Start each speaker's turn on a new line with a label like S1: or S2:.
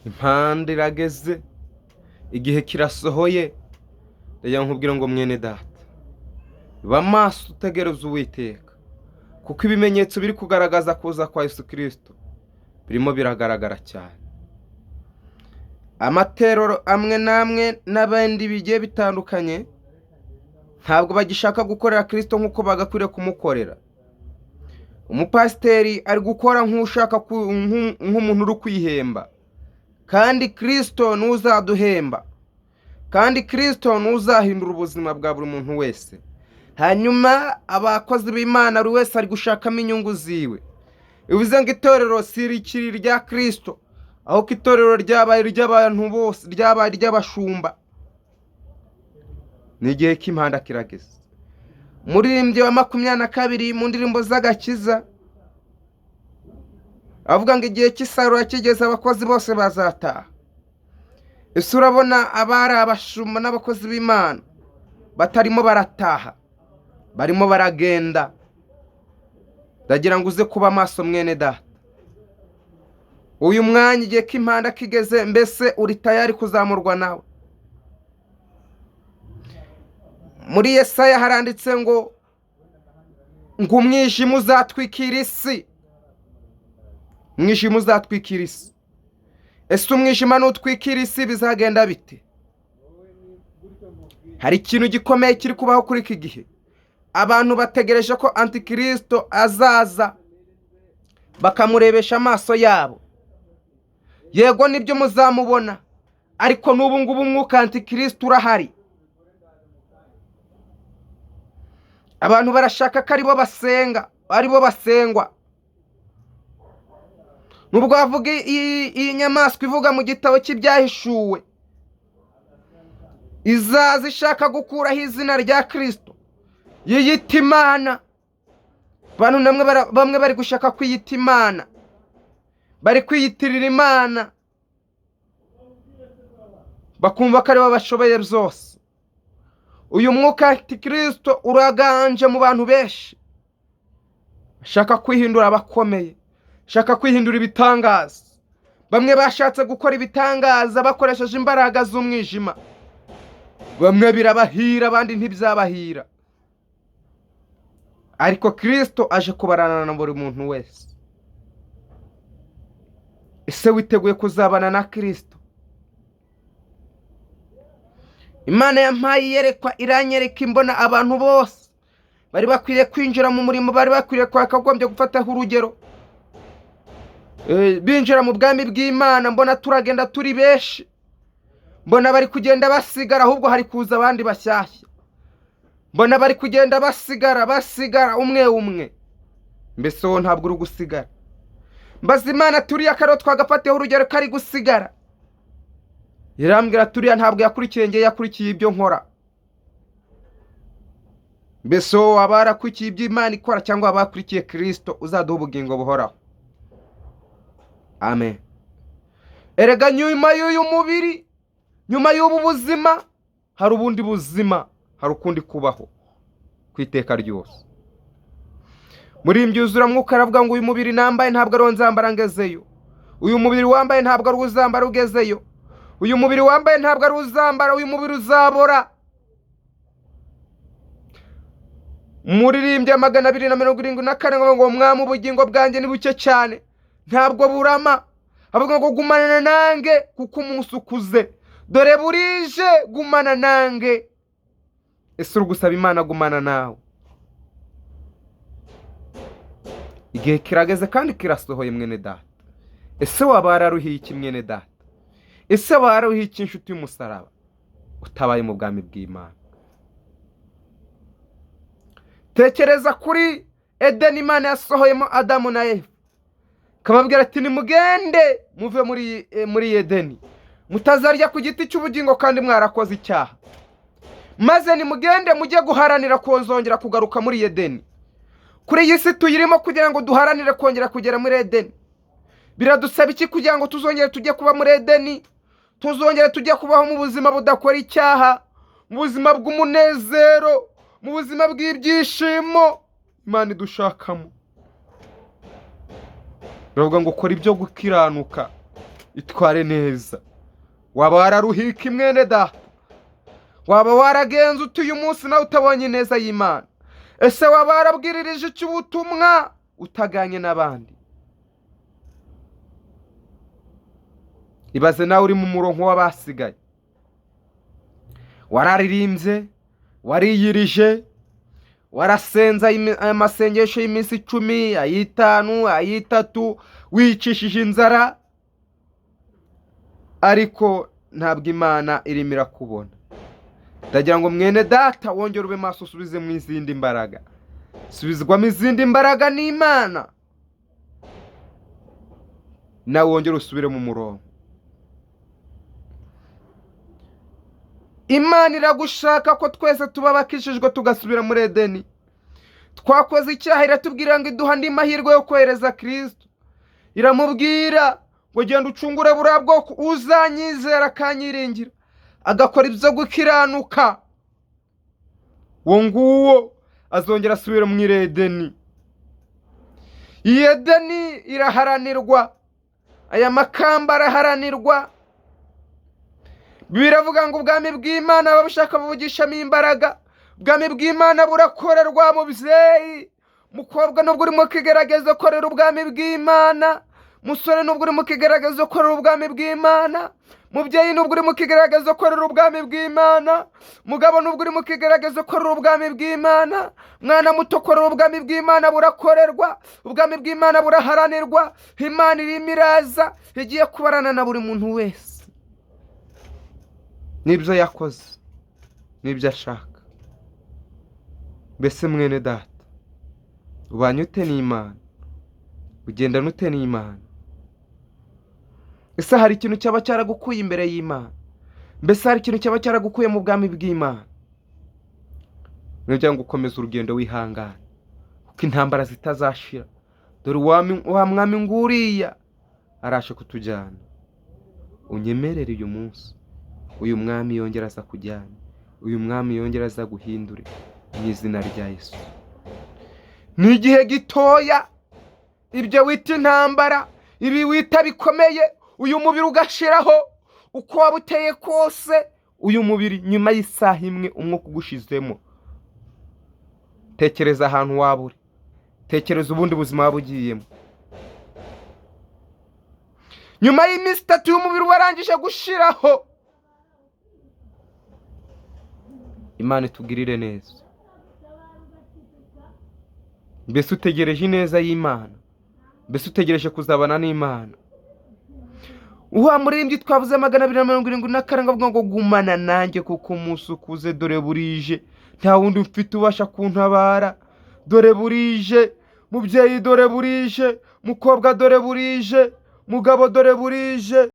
S1: Impanda irageze, igihe kirasohoye. Reka nkubwire ngo mwene data, ba maso utegereze Uwiteka, kuko ibimenyetso biri kugaragaza kuza kwa Yesu Kirisito birimo biragaragara cyane. Amatorero amwe n'amwe n'abandi bigiye bitandukanye ntabwo bagishaka gukorera Kirisito nk'uko bagakwiriye kumukorera. Umupasiteri ari gukora nk'ushaka nk'umuntu uri kwihemba, kandi Kirisito niwe uzaduhemba, kandi Kirisito niwe uzahindura ubuzima bwa buri muntu wese. Hanyuma abakozi b'Imana buri wese ari gushakamo inyungu ziwe, bivuze ngo itorero si rikiri irya Kirisito, ahubwo itorero ryabaye iry'abantu bose, ryabaye iry'abashumba. Ni igihe cy'impanda kirageze. Umuririmbyi wa 22 mu ndirimbo z'agakiza avuga ngo igihe cy'isarura kigeze abakozi bose bazataha. Ese urabona abari abashumba n'abakozi b'Imana batarimo barataha, barimo baragenda? Ndagira ngo uze kuba maso mwene data. Uyu mwanya igihe k'impanda kigeze, mbese uri tayari kuzamurwa nawe? Muri Yesaya haranditse ngo umwijima uzatwikira isi, umwijima uzatwikira isi. Ese umwijima nutwikira isi bizagenda bite? Hari ikintu gikomeye kiri kubaho kuri iki gihe. Abantu bategereje ko antikirisito azaza bakamurebesha amaso yabo. Yego nibyo muzamubona, ariko n'ubu ngubu umwuka antikirisito urahari. Abantu barashaka ko aribo basenga, aribo basengwa. Nubwo bavuga iyi nyamaswa ivuga mu gitabo cy'ibyahishuwe, izaza ishaka gukuraho izina rya Kirisito, yiyita Imana. Abantu bamwe bari gushaka kwiyita Imana, bari kwiyitirira Imana, bakumva ko aribo bashoboye byose. Uyu mwuka antikirisito uraganje mu bantu benshi, bashaka kwihindura abakomeye, bashaka kwihindura ibitangaza. Bamwe bashatse gukora ibitangaza bakoresheje imbaraga z'umwijima, bamwe birabahira, abandi ntibyabahira. Ariko Kirisito aje kubarana na buri muntu wese. Ese witeguye kuzabana na Kirisito? Imana yampaye iyerekwa, iranyereka imbona abantu bose bari bakwiriye kwinjira mu murimo, bari bakwiriye kwakagombye gufataho urugero, binjira mu bwami bw'Imana. Mbona turagenda turi benshi, mbona bari kugenda basigara, ahubwo hari kuza abandi bashyashya. Mbona bari kugenda basigara, basigara umwe umwe. Mbese wowe ntabwo uri gusigara? Mbaza Imana turiya kariho twagafatiyeho urugero ko ari gusigara. Irambwira turiya ntabwo yakurikiye ngewe, yakurikiye ibyo nkora. Mbese wowe waba warakurikiye ibyo Imana ikora, cyangwa waba wakurikiye Kirisito uzaduha ubugingo buhoraho? Amen. Erega nyuma y'uyu mubiri, nyuma y'ubu buzima, hari ubundi buzima, hari ukundi kubaho ku iteka ryose. Muri imbyuzuramwuka aravuga ngo uyu mubiri nambaye ntabwo ari uwo nzambara ngezeyo. Uyu mubiri wambaye ntabwo ari uwo uzambara ugezeyo. Uyu mubiri wambaye ntabwo ari uzambara, uyu mubiri uzabora. Muririmbye 274 ngo mwami ubugingo bwanjye ni buke cyane, ntabwo burama. Avuga ngo gumana nange kuko umunsi ukuze, dore burije, gumana nange. Ese uri gusaba Imana gumana nawe? Igihe kirageze kandi kirasohoye mwene data. Ese waba wararuhiye iki mwene data? Ese waba wararuhiye iki inshuti y'umusaraba utabaye mu bwami bw'Imana? Tekereza kuri Edeni Imana yasohoyemo Adamu na Eva, ikababwira ati nimugende muve muri Edeni, mutazarya ku giti cy'ubugingo kandi mwarakoze icyaha. Maze nimugende mujye guharanira kuzongera kugaruka muri Edeni. Kuri iyi si tuyirimo kugira ngo duharanire kongera kugera muri Edeni. Biradusaba iki kugira ngo tuzongere tujye kuba muri Edeni? Tuzongere tujye kubaho mu buzima budakora icyaha, mu buzima bw'umunezero, mu buzima bw'ibyishimo Imana idushakamo. Biravuga ngo kora ibyo gukiranuka, Itware neza. Waba wararuhika imwene data, waba waragenze utuye umunsi nawe utabonye ineza y'Imana. Ese waba warabwiririje icyo ubutumwa utaganye n'abandi? Ibaze nawe uri mu murongo w'abasigaye, wararirimbye, wariyirije, warasenze amasengesho y'iminsi 10, ay'itanu, ay'itatu, wicishije inzara, ariko ntabwo Imana irimo irakubona. Ndagira ngo mwene data wongere ube maso, usubize mu izindi mbaraga, subizwamo izindi mbaraga n'Imana, nawe wongere usubire mu murongo. Imana iragushaka ko twese tuba abakijijwe tugasubira muri Edeni. Twakoze icyaha, iratubwira ngo iduha andi mahirwe yo kohereza Kristo. Iramubwira ngo genda ucungure buriya bwoko, uzanyizera akanyiringira agakora ibyo gukiranuka, uwo nguwo azongera asubira mu Edeni. Iyi Edeni iraharanirwa, aya makamba araharanirwa. Biravuga ngo ubwami bw'Imana babushaka buvugishamo imbaraga. Ubwami bw'Imana burakorerwa, mubyeyi mukobwa, nubwo urimo kigerageza korera ubwami bw'Imana, musore nubwo urimo kigerageza korera ubwami bw'Imana, mubyeyi nubwo urimo kigerageza korera ubwami bw'Imana, mugabo nubwo urimo kigerageza korera ubwami bw'Imana, mwana muto korera ubwami bw'Imana. Burakorerwa, ubwami bw'Imana buraharanirwa. Imana irimo iraza, igiye kubarana na buri muntu wese n'ibyo yakoze n'ibyo ashaka. Mbese mwene data, ubanye ute n'Imana? Ugendana ute n'Imana? Ese hari ikintu cyaba cyaragukuye imbere y'Imana? Mbese hari ikintu cyaba cyaragukuye mu bwami bw'Imana? Niyo ngo ukomeze urugendo wihangane, kuko intambara zitazashira. Dore wa mwami nguriya arashe kutujyana. Unyemerere uyu munsi uyu mwami yongera aza kujyana, uyu mwami yongera aza guhindure mu izina rya Yesu. Ni igihe gitoya, ibyo wita intambara, ibi wita bikomeye, uyu mubiri ugashiraho uko waba uteye kose. Uyu mubiri nyuma y'isaha imwe umwuka ugushizemo. Tekereza ahantu waba uri, tekereza ubundi buzima waba ugiyemo. Nyuma y'iminsi 3 uyu mubiri warangije gushiraho. Imana itugirire neza. Mbese utegereje ineza y'Imana? Mbese utegereje kuzabana n'Imana? Wa muririmbyi twavuze 277 avuga ngo gumana nanjye kuko umunsi ukuze, dore burije, nta wundi mfite ubasha kuntabara. Dore burije mubyeyi, dore burije mukobwa, dore burije mugabo, dore burije.